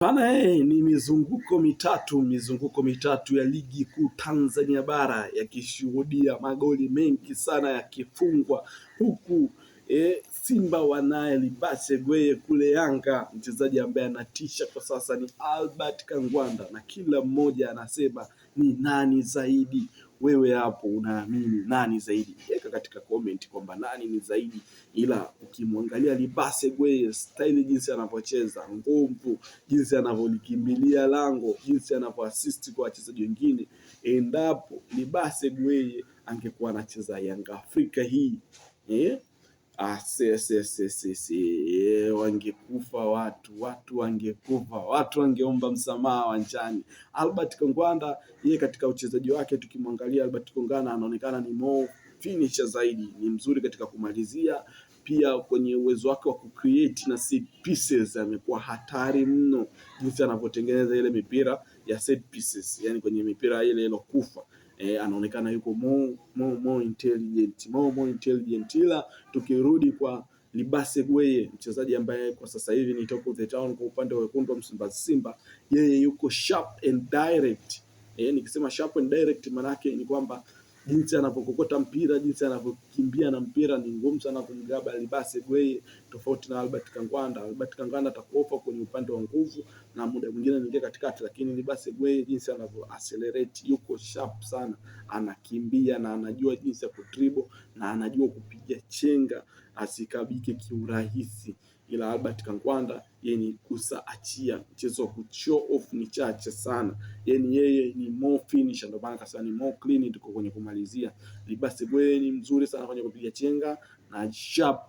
Pana ni mizunguko mitatu ya Ligi Kuu Tanzania Bara yakishuhudia magoli mengi sana yakifungwa huku Simba wanaye Libase Gweye kule Yanga, mchezaji ambaye anatisha kwa sasa ni Albert Kangwanda, na kila mmoja anasema ni nani zaidi. Wewe hapo unaamini nani zaidi? Weka katika comment kwamba nani ni zaidi, ila ukimwangalia Libase Gweye, staili jinsi anavyocheza, nguvu, jinsi anavyolikimbilia lango, jinsi anavyoassist kwa wachezaji wengine, endapo Libase Gweye angekuwa anacheza Yanga Afrika hii wangekufa watu, watu wangekufa, watu wangeomba msamaha wanjani. Albert Kangwanda yeye katika uchezaji wake, tukimwangalia Albert Kangwanda anaonekana ni more finisher zaidi, ni mzuri katika kumalizia, pia kwenye uwezo wake wa kucreate na set pieces amekuwa hatari mno, jinsi anavyotengeneza ile mipira ya set pieces, yani kwenye mipira ile ilokufa anaonekana yuko more intelligent, more intelligent. Ila tukirudi kwa Libase Gweye, mchezaji ambaye kwa sasa hivi ni top of the town kwa upande wa wekundu wa Msimbazi Simba, yeye yuko sharp and direct. Nikisema sharp and direct manake ni kwamba jinsi anavyokokota mpira, jinsi anavyokimbia na mpira ni ngumu sana kumgaba Libase Gweye, tofauti na Albert Kangwanda. Albert Kangwanda atakuofa kwenye upande wa nguvu na muda mwingine anaingia katikati, lakini Libase Gweye jinsi anavyo accelerate, yuko sharp sana, anakimbia na anajua jinsi ya kudribble na anajua kupiga chenga asikabike kiurahisi. Ila Albert Kangwanda yeye ni kusa achia, mchezo wa kushow off ni chache sana, yani yeye ni more finisher, ndio maana kasema ni more clean, tuko kwenye kumalizia. Libase Gweye ni mzuri sana kwenye kupiga chenga na sharp.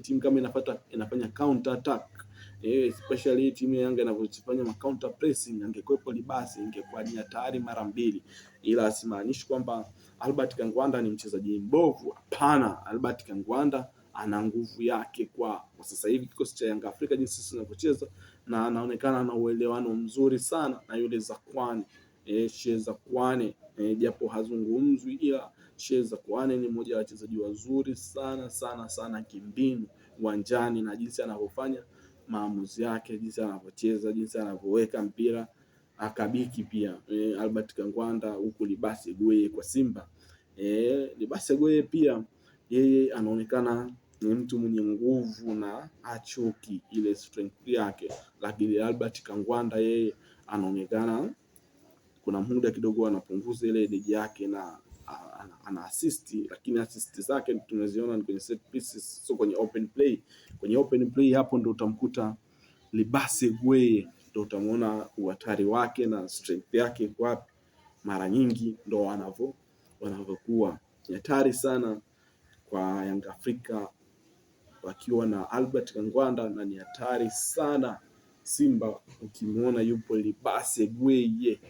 Timu kama inafuata inafanya counter attack, especially timu ya Yanga inavyofanya ma counter pressing, angekuwepo Libase ingekuwa ni hatari mara mbili, ila simaanishi kwamba Albert Kangwanda ni mchezaji mbovu. Hapana, Albert Kangwanda ana nguvu yake kwa sasa hivi kikosi cha Yanga Afrika jinsi kinavyocheza, na anaonekana ana uelewano mzuri sana na yule Zakwani Sheikh Zakuani, japo hazungumzwi, ila Sheikh Zakuani ni mmoja wa wachezaji wazuri sana sana sana kimbinu uwanjani na jinsi anavyofanya maamuzi yake, jinsi anavyocheza, jinsi anavyoweka mpira akabiki pia Albert Kangwanda, huku Libase Gweye kwa Simba Libase Gweye pia yeye anaonekana ni mtu mwenye nguvu na achoki ile strength yake, lakini Albert Kangwanda yeye anaonekana kuna muda kidogo anapunguza ile energy yake na ana assist, lakini assist zake tunaziona ni kwenye set pieces, sio kwenye open play. Kwenye open play hapo ndo utamkuta Libase Gweye, ndo utamuona uhatari wake na strength yake iko wapi. Mara nyingi ndo wanavyokuwa ni hatari sana kwa Yanga Afrika wakiwa na Albert Kangwanda, na ni hatari sana Simba ukimwona yupo Libase Gweye.